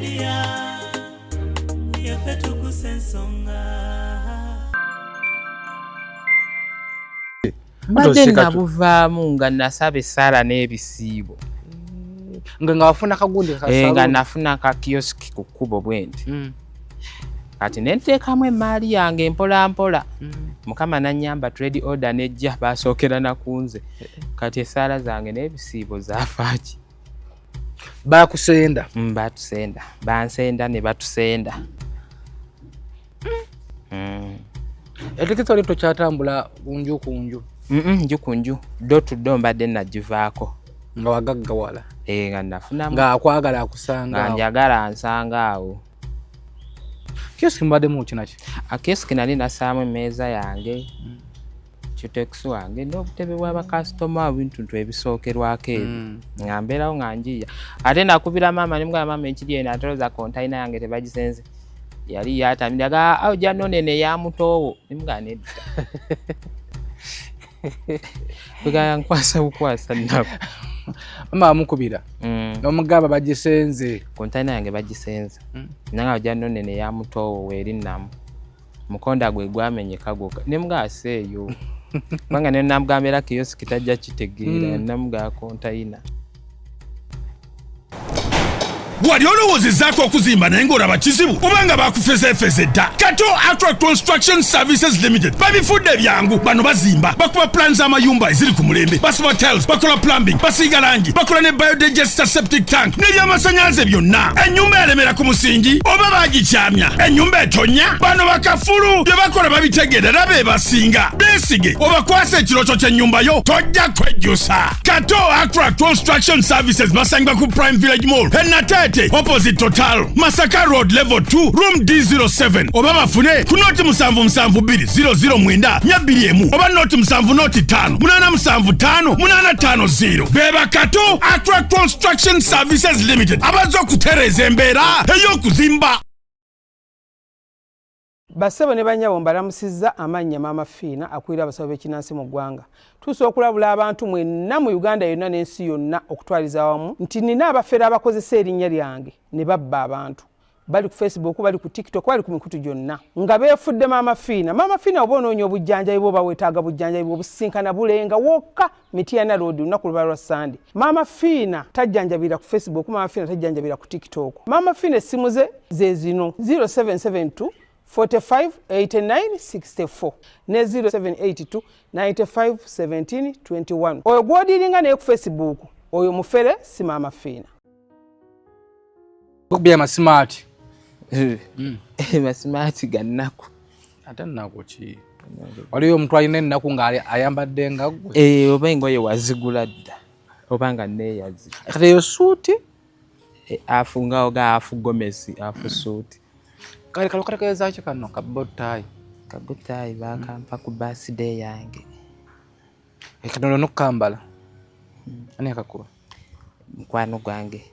Media, yaffe tukusa ensonga. Mbadde nabuvaamu nga nasaba essaala n'ebisiibo. Nga wafuna kagundi ka Eh, nga salon. nafuna ka kiosk ku kkubo bwenti. Kati ne nteekamu emmaali yange mpola mpola. Mukama n'annyamba trade order n'ejja, baasookera na ku nze. Kati essaala zange n'ebisiibo zaafa ki? Baakusenda. Baatusenda. Bansenda ne batusenda. Etikisa oli tokyatambula nju ku nju? Nju ku nju, door to door mbadde nagivaako. Nga wagaggawala. Eh, nga nafunamu. Nga akwagala akusanga Nga awo. njagala ansanga awo. Kiosk mbaddemu ki naki? Kiosk nali nassaamu emmeeza yange, cutex wange n'obutebe bw'abakasitoma, ebintuntu ebisookerwako ebyo. Nga mbeerawo nga njiya. Ate nakubira maama ne mugamba, maama ekiri eno atoloza kontayina yange tebagisenze. Yali yatamira ga awo ojja nonene ya mutoowo. Ne mugamba nedda. Bwegamba nkwasa bukwasa nnaku. Maama amukubira. N'omugamba bagisenze. Kontayina yange bagisenze. Nanga ojja nonene ya mutoowo weeri nnamu. Mukonda gwe gwamenyeka gwokka. Ne mugamba seeyo. Kubanga ne namugamba era kiosk tajja kitegeera. Namugamba kontayina. Wali olowoozezzaako okuzimba naye ng'olaba kizibu oba nga bakufezeefeze dda? Kato Atra Construction Services Limited babifudde byangu. Bano bazimba, bakuba plan z'amayumba eziri ku mulembe, basiba tiles, bakola plumbing, basiiga langi, bakola ne biodigester, septic tank n'ebyamasannyalaze byonna. Ennyumba yalemera ku musingi oba bagikyamya, ennyumba etonnya, bano bakafulu bye bakola babitegeera era be basinga. Beesige obakwasa ekirooto ky'ennyumba yo, tojja kwejjusa. Kato Atra Construction Services basangibwa ku Prime Village Mall e Nateete, opposite Total, Masaka Road, level 2, room D07, oba bafune ku 077 2 00 9 421 oba 0 70 5 875 850. Beba Kato Atra Construction Services Limited abazze okutereeza embeera ey'okuzimba. Bassebo ne bannyabo, mbalamusizza. Amannya Maama Fiina, akulira abasawo b'ekinnansi mu ggwanga. Tuusa okulabula abantu mwenna mu Uganda yonna n'ensi yonna okutwaliza awamu nti nina abafere abakozesa erinnya lyange ne babba abantu. Bali ku Facebook, bali ku TikTok, bali ku mikutu gyonna nga beefudde Maama Fiina. Maama Fiina, oba onoonya obujjanjabi bwe oba weetaaga bujjanjabi bwe obusinkana bulenga wokka Mityana Road, lunaku luba lwa Sande. Maama Fiina tajjanjabira ku Facebook, Maama Fiina tajjanjabira ku TikTok. Maama Fiina essimu ze ze zino: 0772 45 89 64 ne 0782 95 17 21. Oyo gw'odiringa naye ku Facebook, oyo mufere, si Maama Fiina. Okubya amasimaati. Masimaati ga nnaku. Ate nnaku ki? Waliyo omuntu alina ennaku nga ayambadde nga ggwe? Eh, oba engoye wazigula dda oba nga neeyazi. Kati eyo suuti? Eh, afu nga oga afu gomesi afu suuti. Kale kalo kategeeza ki kano ka bow tie? Ka bow tie bakampa ku birthday yange. Kano olina okukambala. Ani akakuba? Mukwano gwange.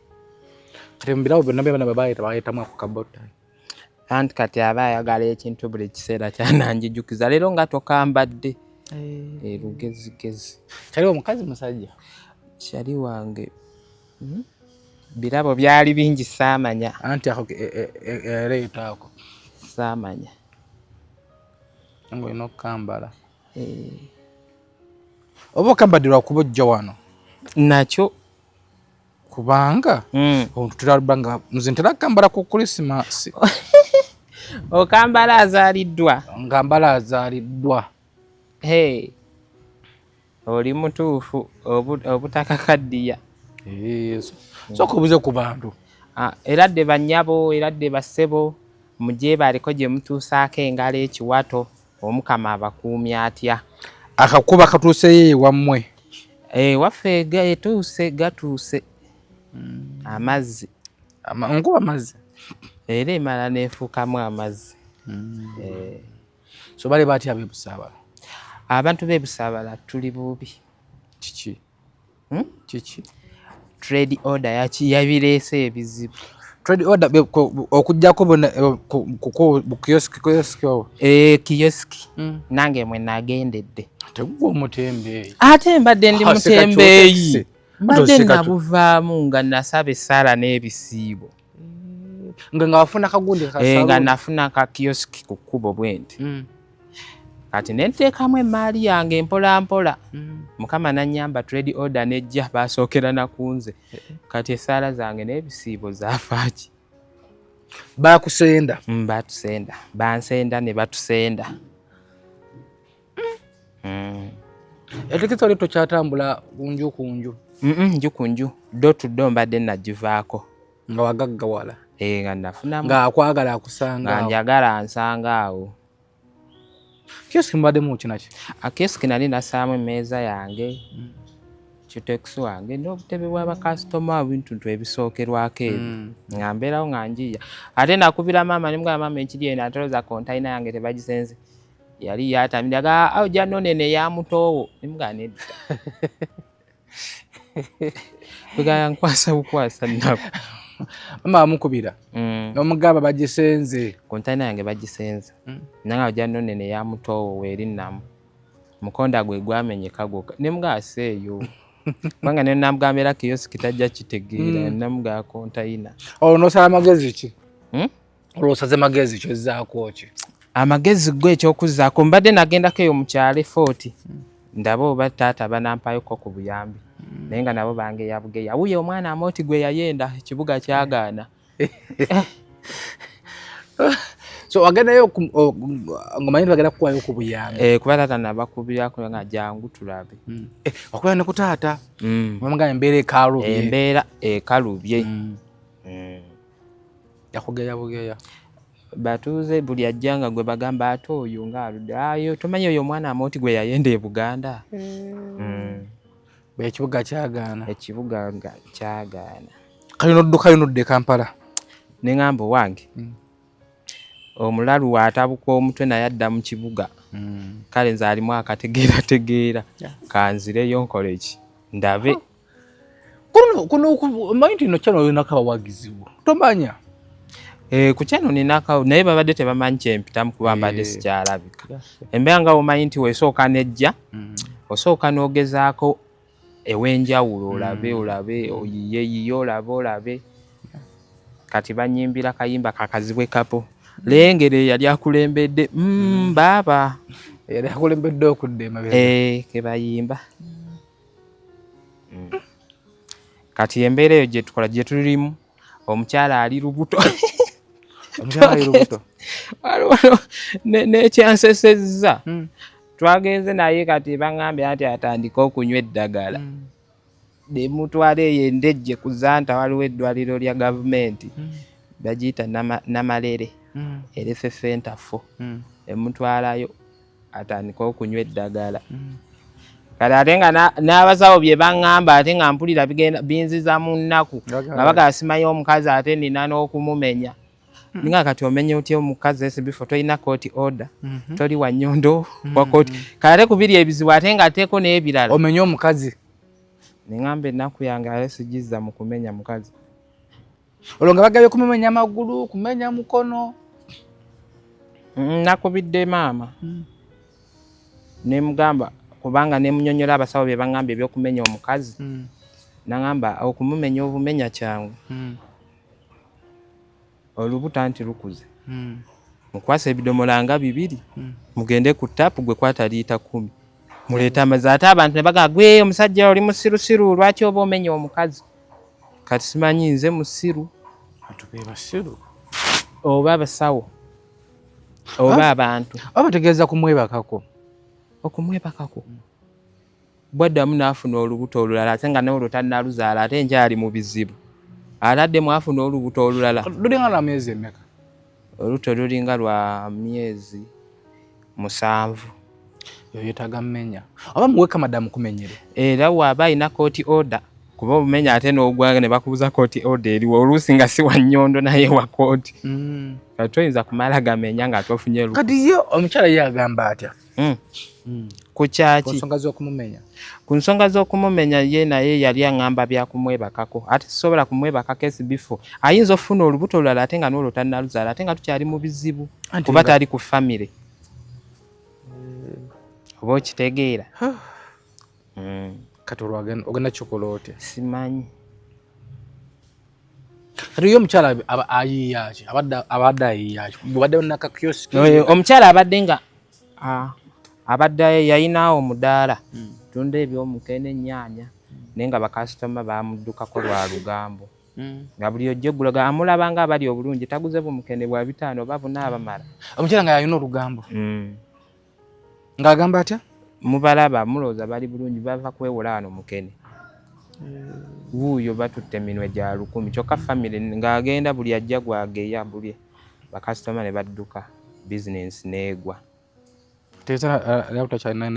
Kati mu birabo byonna byonna bwe bayita bayitamu ako ka bow tie. Anti kati aba ayagala ekintu buli kiseera kyananjijukiza leero nga tokambadde. Eh, lugezigezi. Kyali omukazi musajja? Kyali wange. Birabo byali bingi, saamanya. Anti ako ereeta ako. Saamanya. Nga olina okukambala. Eh. Oba okambadde lwakuba ojja wano? Nakyo. Kubanga omuntu tulaba nga nze ntera kukambala ku Christmas. Okambala azaaliddwa. Nga mbala azaaliddwa. Hey. Oli mutuufu, obutakakaddiya. Eh, sooka obuze ku bantu. Ah, era dde bannyabo, era dde bassebo, mugyebaleko gye mutuusaako engalo ekiwato, Omukama abakuumye atya? Akakuba katuuseyo ewammwe? Eh, waffe etuuse, gatuuse. Amazzi. Nkuba mazzi. Era emala neefuukamu amazzi. Eh. So bali batya ab'ebusaabala? Abantu b'ebusaabala tuli bubi. Kiki? Hmm? Kiki? Trade order yabireese ebizibu. Trade order okuggyako kiosk obwo? Eh, kiosk. Nange mwe nagendedde. Tegugwa omutembeeyi. Ate mbadde ndi Ah, seka mutembeeyi. kyotese. Mbadde Seka nabuvaamu nga nasaba essaala n'ebisiibo. Nga wafuna kagundi nga nafuna ka kiosk ku kkubo bwenti. Kati ne nteekamu emaali yange mpola mpola. Mukama nannyamba trade order nejja, basookera na ku nze. Kati essaala zange n'ebisiibo zaafaaki. Bakusenda? Batusenda, bansenda ne batusenda. Etekesa oli tokyatambula nju ku nju? Nju ku nju, door to door mbadde nagivaako. Nga wagaggawala? Nga nafunamu. Nga akwagala akusanga? Nga njagala ansanga awo. Kiosk mubaddemu kinaki? Kiosk nali nassaamu emmeeza yange, cutex wange n'obutebe bw'abakasitoma, ebintu ebisookerwako ebyo. Nga mbeerawo nga njiya. Ate nakubira maama ne mugamba, maama ekiri eno atoloza kontayina yange tebagisenze. Yali yatamira ga awo ojja nonene ya mutoowo. Ne mugamba nedda. Bwegamba nkwasa bukwasa nnaku. Maama amukubira n'omugamba bagisenze? Kontayina yange bagisenze. Nange ojja nonene ya mutoowo weeri nnamu. Mukonda gwe gwamenyeka gwokka. Ne mugamba seeyo. Kubanga ne namugamba era kiosk tajja kitegeera. Namugamba kontayina. Olwo n'osala magezi ki? Olwo osaze magezi ki, ozzaako ki? Amagezi go ekyokuzzaako mbadde nagendako eyo mu kyalo e Fort. Ndabe oba taata banampayoko ku buyambi. Naye nga nabo bangeya bugeya. Wuuyo omwana Amooti gwe yayenda ekibuga kyagaana. So wagendayo ng'omanyi nti bagenda kukuwayo ku buyambi? Kuba taata nabakubirako nga jangu tulabe. Wakubira ne ku taata? Bamugamba embeera ekalubye. Embeera ekalubye. Yakugeya bugeya? Batuuze buli ajja nga gwe bagamba ate oyo ng'aludde. Ayo tomanyi oyo omwana Amooti gwe yayenda e Buganda. Bwe ekibuga kyagaana. Ekibuga nga kyagaana. Kale n'oddukayo n'odda e Kampala. Ne ŋŋamba owange. Omulalu waatabuka omutwe naye adda mu kibuga. Kale nze alimu akategeerategeera. Kanzireyo nkole ki? Ndabe. Kuno omanyi nti no channel olinako abawagizi bo. Tomanya? Ku channel ninako naye babadde tebamanyi kyempitamu kuba mbadde sikyalabika. Embeera nga omanyi nti weesooka nejja, osooka n'ogezaako ew'enjawulo olabe olabe oyiye yiye olabe olabe. Kati banyimbira kayimba kakazibwe kapo. Lengere yali akulembedde baaba. Yali akulembedde okudda emabega. Ke bayimba. Kati embeera eyo gye tukola gye tulimu, omukyala ali lubuto. Omukyala ali lubuto. Waliwo n'ekyansesezza. Twagenze naye kati baŋŋambye nti atandike okunywa eddagala. Ne mutwala eyo endejje ku Zanta, waliwo eddwaliro lya gavumenti. Bagiyita Namalere. Health Center 4. Emutwalayo atandike okunywa eddagala. Kati ate nga n'abasawo bye baŋŋamba ate nga mpulira bigenda binziza mu nnaku. Nga bagamba simanyi omukazi ate nina n'okumumenya. Ninga kati omenya otya omukazi SB4, tolina court order, toli wa nnyondo wa court. Kale ate ku biri ebizibu ate nga ateeko n'ebirala. Omenye omukazi. Ne ŋŋamba ennaku yange ate sigizza mu kumenya mukazi. Olwo nga bagabye kumumenya magulu, kumenya mukono. Nakubidde maama. Ne mugamba kubanga ne munnyonnyola abasawo bye baŋŋambye eby'okumenya omukazi. Naŋŋamba okumumenya obumenya kyangu. Olubuto anti lukuze. Mukwase ebidomola nga 2. Mugende ku taapu gwe kwata liita 10. Muleete amazzi ate abantu ne bagamba gwe omusajja oli musirusiru lwaki oba omenya omukazi. Kati simanyi nze musiru. Abantu be basiru. Oba abasawo. Oba abantu. Oba bategeeza kumwebakako. Okumwebakako. Bwaddamu n'afuna olubuto olulala ate nga n'olwo tannaluzaala ate nkyali mu bizibu. Ate addemu afuna olubuto olulala. Lulinga lwa myezi emeka? Olubuto lulinga lwa myezi 7. Yo yeetaaga mmenya. Oba muwe madamu kumenyere. Era waaba alina court order. Kuba obumenya ate n'ogwanga ne bakubuza court order eriwo oluusi nga si wa nnyondo naye wa kooti. Kati toyinza kumala gamenya nga tofunye lukusa. Kati ye omukyala ye agamba atya? Ku kyaki? Ku nsonga z'okumumenya. Ku nsonga z'okumumenya ye naye yali aŋŋamba bya kumwebakako. Ate sisobola kumwebakako SB4. Ayinza okufuna olubuto olulala ate nga n'olwo tannaluzaala ate nga tukyali mu bizibu. Kuba tali ku famire. Oba okitegeera? Kati olwo ogenda kikola otya? Simanyi. Kati ye omukyala ayiiya ki? Abadde ayiiya ki? Bw'obadde naka kiosk. Omukyala abadde nga abadde yayinaawo omudaala tunda ebyomukene, ennyaanya, naye nga bakasitoma bamuddukako lwa lugambo. Nga buli ojja oggulaga amulaba nga abali obulungi, taguze bumukene bwa 5 oba 4 abamala. Omukyala nga yalina olugambo. Ng'agamba atya? Mubalaba mulowooza bali bulungi, bava kwewola wano mukene. Wuuyo batutte eminwe gya 1000 kyokka famire ng'agenda buli ajja gwageya buli bakasitoma ne badduka, bizinensi n'egwa. Naye ate talina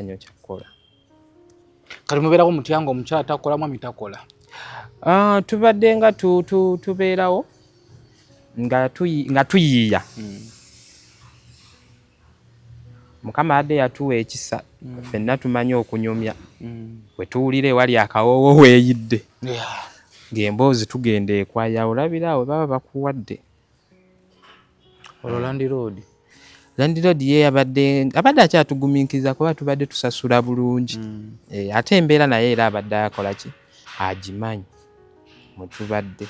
nnyo kyakukola. Kati mubeerako mutya nga omukyala takola, mwami takola? Tubadde nga tubeerawo nga tuyiiya. Mukama adde yatuwa ekisa, ffenna tumanyi okunyumya. Bwe tuwulira ewali akawoowo weeyidde. Ng'emboozi tugenda ekwaya, olabira awo baba bakuwadde. Olwo landiroodi? Landiroodi ye abadde akyatugumiikiriza kuba tubadde tusasula bulungi. Ate embeera naye era abadde akola ki? Agimanyi mwe tubadde.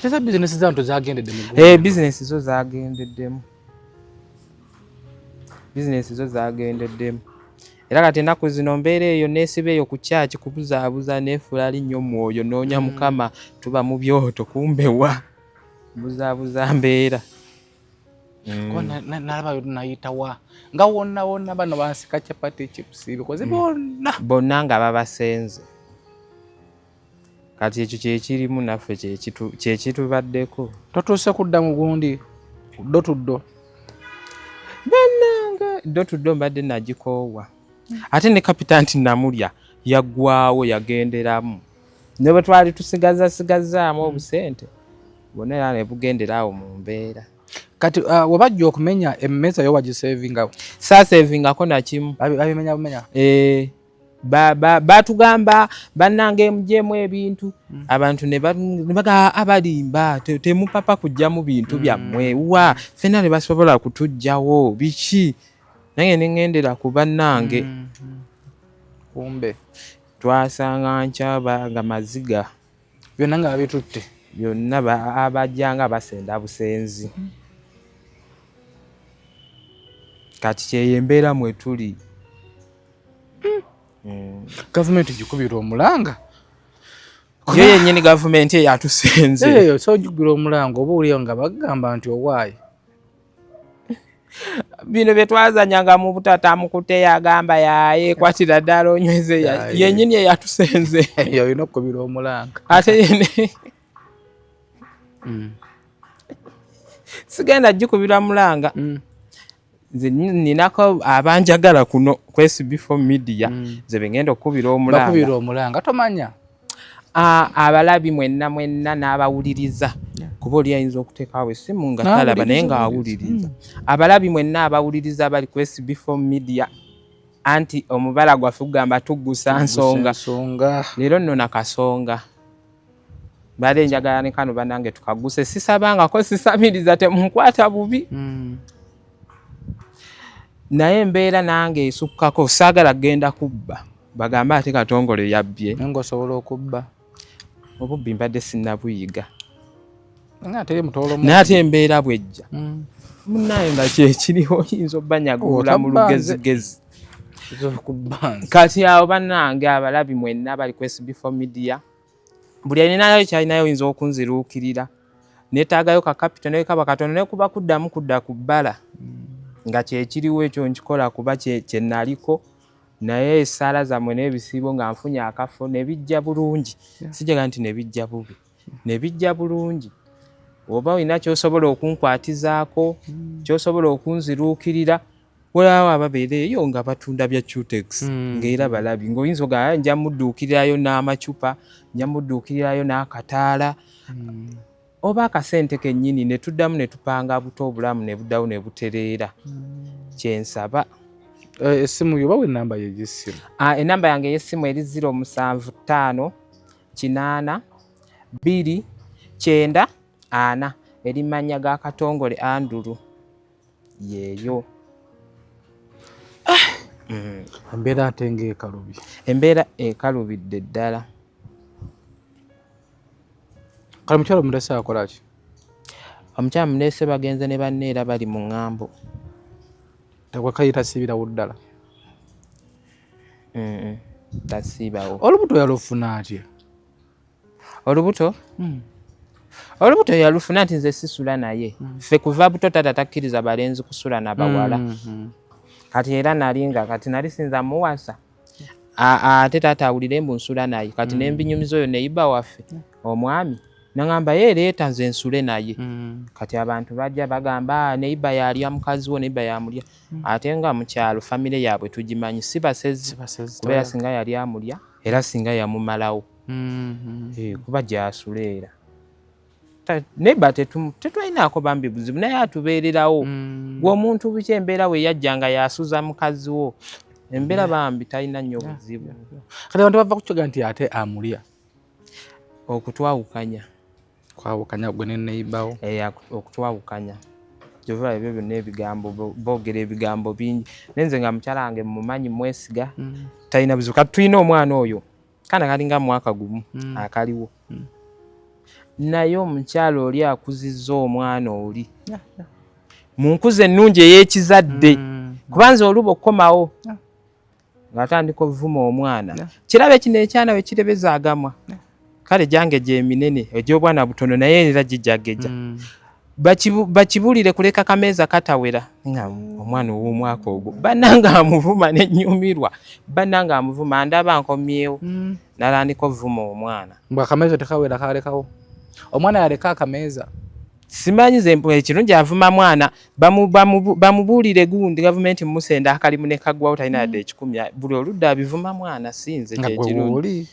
Teza bizinesi z'abantu zagendeddemu. Bizinesi zo zagendeddemu. Bizinesi zo zagendeddemu. Era kati ennaku zino mbeera eyo neesiba eyo ku kyaki kubuzaabuza neefuula ali nnyo mwoyo noonya Mukama tuba mu byoto kumbe wa buzaabuza mbeera. Nalaba nayitawa nga wonna wonna bano bansika chapati, chips, bikoze bonna. Bonna nga babasenze. Kati ekyo kyekirimu naffe kyekitubaddeko. Totuuse kudda mu gundi ddo tuddo. Bannange ddo tuddo mbadde nagikoowa. Ate ne kapita nti namulya yaggwawo yagenderamu. Ne bwe twali tusigazasigazaamu obusente bwonna era ne bugendera awo mu mbeera. Kati webajja okumenya emmeeza yo wagisevingawo? Saasevingako nakimu. Babimenya bumenya? Batugamba bannange mugyemu ebintu, abantu ne bagamba abalimba temupapa kujjamu bintu byammwe, wa ffenna ne basobola kutuggyawo biki, nange ne ŋŋendera ku bannange. Kumbe twasanga nkyaba nga maziga byonna nga babitutte, byonna abajjanga basenda busenzi. Kati kyeyo embeera mwe tuli. Gavumenti gikubira omulanga. Yo yennyini gavumenti eyatusenze. So gikubira omulanga oba oliyo nga bagamba nti owaayi. Bino bye twazanyanga mu butata mukute yagamba yaye kwatira ddala onyweze yennyini eyatusenze. Olina okukubira omulanga. Ate yene sigenda gikubira mulanga. Nze ninako abanjagala kuno ku SB4 Media, nze be ngenda okukubira omulanga. Bakubira omulanga tomanya. Abalabi mwenna mwenna n'abawuliriza, kuba oli ayinza okuteekawo essimu nga talaba naye ng'awuliriza. Abalabi mwenna abawuliriza bali ku SB4 Media, anti omubala gwaffe gugamba tuggusa nsonga. Leero nno nakasonga. Mbadde njagala ne kano bannange tukaguse, sisabangako sisabiriza temunkwata bubi. Naye embeera nange esukkako, saagala kugenda kubba bagambe ate Katongole yabbye. Naye ng'osobola okubba. Obubbi mbadde sinnabuyiga. Naye ate embeera bw'ejja munnaye nga kyekiriwo oyinza obbanyagulula mu lugezigezi. Kati awo bannange abalabi mwenna bali ku SB4 Media, buli alinayo kyalinayo oyinza okunziruukirira. Neetaagayo ka capital naye kaba katono naye kuba kuddamu kudda ku bbala nga kyekiriwo ekyo nkikola kuba kye naliko, naye essaala zammwe n'ebisiibo nga nfunye akafo ne bijja bulungi. Sijjaga nti ne bijja bubi, ne bijja bulungi. Oba olina ky'osobola okunkwatizaako, ky'osobola okunziruukirira, waliwo ababeera eyo nga batunda bya Cutex ng'era balabi ng'oyinza ogamba nja mudduukirirayo n'amacupa, nja mudduukirirayo n'akataala oba akasente kennyini ne tuddamu ne tupanga buto obulamu ne buddawo ne butereera. Kyensaba. Essimu yo bawa ennamba yo ey'essimu? Ennamba yange ey'essimu eri 075 8 2 9 4, eri mannya ga Katongole Andrew yeeyo. Embeera ate ng'ekalubye. Embeera ekalubidde ddala. Kale omukyala omulese akola ki? Omukyala mulese bagenze ne banne era bali mu ŋŋambo. Tewakayi tasiibirawo ddala? Tasiibawo. Olubuto yalufuna atya? Olubuto? Olubuto yalufuna nti nze sisula naye. Ffe kuva buto taata takkiriza balenzi kusula na bawala. Kati era nalinga kati nali sinza muwasa. Ate taata awulire mbu nsula naye. Kati ne mbinyumiza oyo neyiba waffe omwami nangamba ye leeta nze nsule naye. Kati abantu bajja bagamba neyiba yalya mukazi wo, neyiba yamulya. Ate nga mu kyalo famire yaabwe tugimanyi si basezi. Kubeera singa yali amulya era singa yamumalawo. Kuba gy'asula era. Neighbor tetwalinaako bambi buzibu naye atubeererawo. Gwe omuntu biki embeera we yajja nga yasuza mukazi wo. Embeera bambi talina nnyo buzibu. Kati abantu bava kukyoga nti ate amulya. Okutwawukanya. Kwawukanya gwe ne neighbor wo. Okutwawukanya. Kyova ebyo byonna ebigambo boogera ebigambo bingi. Naye nze nga mukyala wange mumanyi mwesiga talina buzibu. Kati tulina omwana oyo. Kana kalinga mwaka gumu akaliwo. Naye omukyala oli akuzizza omwana oli. Mu nkuza ennungi ey'ekizadde. Kubanza oluba okukomawo. Ng'atandika ovuma omwana. Kirabe kino ekyana we kirebeza agamwa. Kale gyange gye minene egy'obwana butono naye era gijageja. Bakibulire kuleka kameeza katawera nga omwana ow'omwaka ogwo bannange amuvuma nennyumirwa, bannange amuvuma ndaba nkomyewo nalandika ovuma omwana. Mbw akameeza tekawera kalekawo omwana yaleka akameeza. Simanyi ze ekirungi avuma mwana bamubuulire gundi gavumenti musenda akalimu ne kaggwawo talina yadde 100 buli oludda abivuma mwana sinze kyekirungi.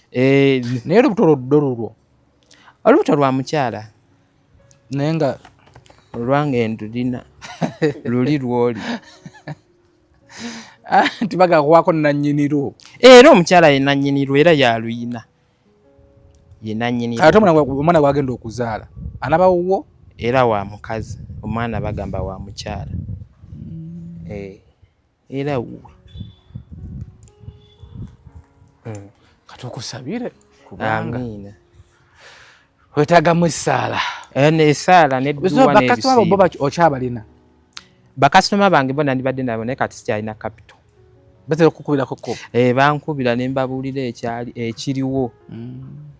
Naye olubuto olwo lulwo? Olubuto lwa mukyala. Naye nga olwange ndulina luli lwoli. Nti bagakwako nannyinirwo. Era omukyala ye nannyinirwo era yaluyina ye nannyinirwo. Ate omwana gwagenda okuzaala anaba wuwo? Era wa mukazi, omwana bagamba wa mukyala. Era wuwe. Katukusabire kubanga amiina wetaagamu essaala. Essaala nedduwa n'ebisiibo. Bo okyabalina? Bakasitoma bange bo nandibadde nabo naye kati sikyalina capital. Batera okukubirako ko? Bankubira ne mbabuulira ekyali ekiriwo.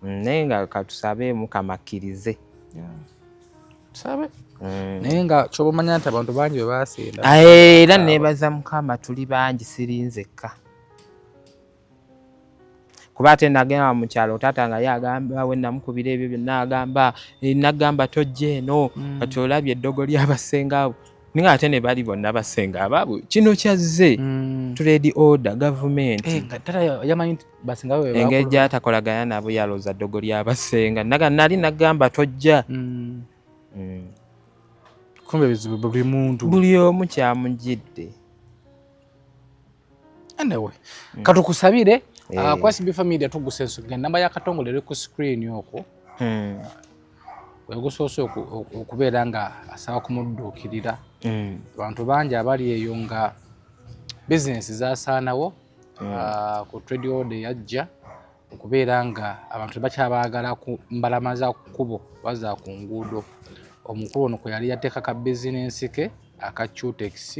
Naye nga katusabe Mukama akkirize. Tusabe. Naye nga kyoba omanya nti abantu bangi be basinda. Era neebaza Mukama tuli bangi siri nzekka. Kuba ate nagenda mu kyalo taata nga ye agamba we namukubira ebyo byonna agamba nagamba tojja eno kati olabye eddogo ly'abasenga abo ninga ate ne bali bonna basenga abaabwe kino kyazze trade order gavumenti engeri gy'atakolagana nabo yalooza ddogo ly'abasenga nali nagamba tojja. Kumbe bizibu buli muntu buli omu kyamujjidde. Anyway, katukusabire kwa SB Family tugusa ensonga namba ya Katongole eri ku screen okwo. Wegusoose okubeera nga asaba kumudduukirira. Abantu bangi abali eyo nga bizinesi zasaanawo ku trade order yajja okubeera nga abantu tebakyabaagala ku mbalama za kkubo baza ku nguudo. Omukulu ono kwe yali yateeka ka bizinensi ke aka Cutex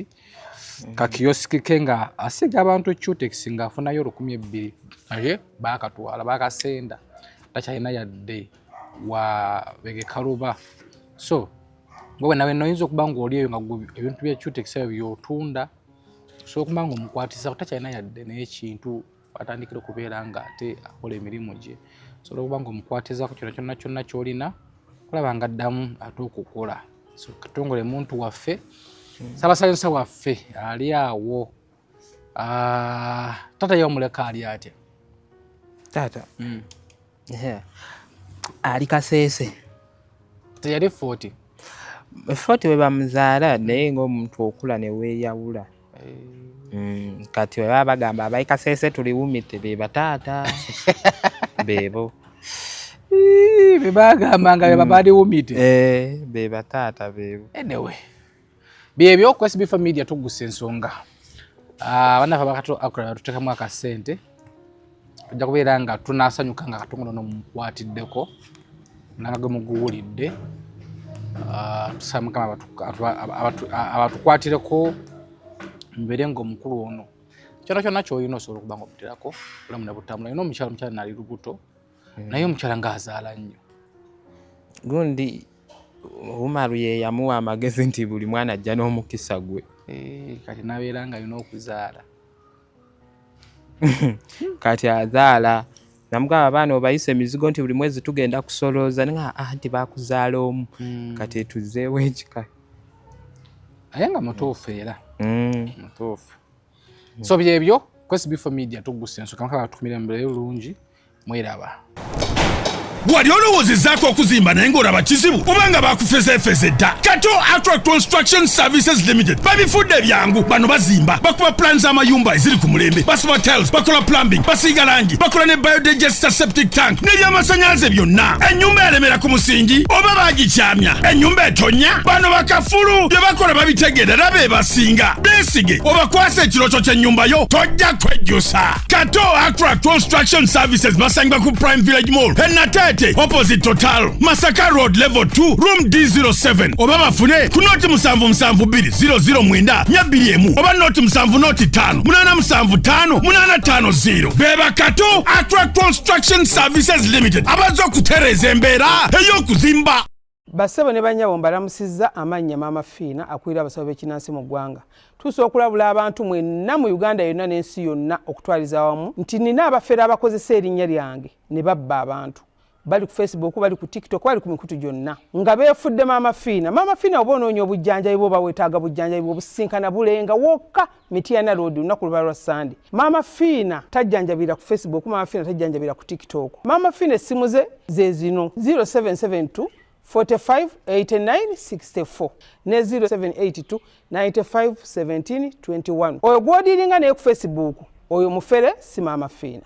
ka kiosk ke nga asiga abantu Cutex ng'afunayo 2,000 naye baakatwala baakasenda takyalina yadde wa begekaluba. So gwe nawe noyinza okuba ng'oli eyo nga ebintu bya Cutex ebyo by'otunda osobola okuba ng'omukwatisa takyalina yadde n'ekintu atandikira okubeera nga ate akola emirimu gye. Osobola okuba ng'omukwatizaako kyonna kyonna kyonna ky'olina kulaba nga addamu ate okukola. So Katongole muntu waffe, Ssaabasajja waffe ali awo. Taata ye omuleka ali atya? Taata ali Kaseese. Teyali 40? 40 we bamuzaala naye ng'omuntu okula ne weeyawula. Kati we baba bagamba abayi Kaseese tuliwumite be bataata beebo. Be bagamba nga baliwumite. Be bataata beebo. Anyway, byebyo ku SB Family tugusa ensonga. Ah, bannaffe abakato akula batuteekamu akasente, tujja kubeera nga tunasanyuka nga katongono nomukwatiddeko nanga gwe muguwulidde. Ah, tusaba Mukama abatukwatireko mbeere nga omukulu ono kyona kyonna kyolina osobola okuba nga omuterako obulamu ne butambula. Olina omukyala, omukyala nali lubuto, naye omukyala ng'azaala nnyo. Gundi Umaru ye yamuwa amagezi nti buli mwana ajja n'omukisa gwe. Eh, kati nabeera nga alina okuzaala. Kati azaala, namugamba abaana obayisa emizigo nti buli mwezi tugenda kusolooza nga, ah, nti bakuzaala omu, kati etuzeewo ekika. Naye nga mutuufu era. Mutuufu. So byebyo kwesi before media tugusa ensonga, Mukama atukumire mu bulungi, mweraba. Wali olowoozezaako okuzimba naye ng'olaba kizibu oba nga bakufezeefeze dda? Kato Atra Construction Services Limited babifudde byangu. Bano bazimba, bakuba plan z'amayumba eziri ku mulembe, basiba tiles, bakola plumbing, basiiga langi, bakola ne biodigester, septic tank n'ebyamasanyalaze byonna. Ennyumba yalemera ku musingi oba bagikyamya, ennyumba etonya, bano bakafulu bye bakola babitegeera era be basinga. Beesige obakwasa ekirooto ky'ennyumba yo, tojja kwejjusa. Kato Atra Construction Services basangibwa ku Prime Village Mall e Nateete, opposite Total, Masaka Road, level 2, room D07, oba bafune ku 077 200 941 oba 070 587 850. Beba Kato Atra Construction Services Limited abazze okutereeza embeera ey'okuzimba. Bassebo ne bannyabo, mbalamusizza. Amannya Maama Fiina, akulira abasawo b'ekinansi mu ggwanga. Tuusa okulabula abantu mwenna mu Uganda yonna n'ensi yonna okutwaliza awamu nti nina abafere abakozesa erinnya lyange ne babba abantu. Bali ku Facebook, bali ku TikTok, bali ku mikutu gyonna nga beefudde Maama Fiina. Maama Fiina, oba onoonya obujjanjabi bwoba weetaaga bujjanjabi bwobusinkana Bulenga wokka, Mityana Road, olunaku luba lwa Sande. Maama Fiina tajjanjabira ku Facebook, Maama Fiina tajjanjabira ku TikTok. Maama Fiina essimu ze ze zino: 0772 45 89 64 ne 0782 95 17 21. Oyo gwodiringa naye ku Facebook, oyo mufere, si Maama Fiina.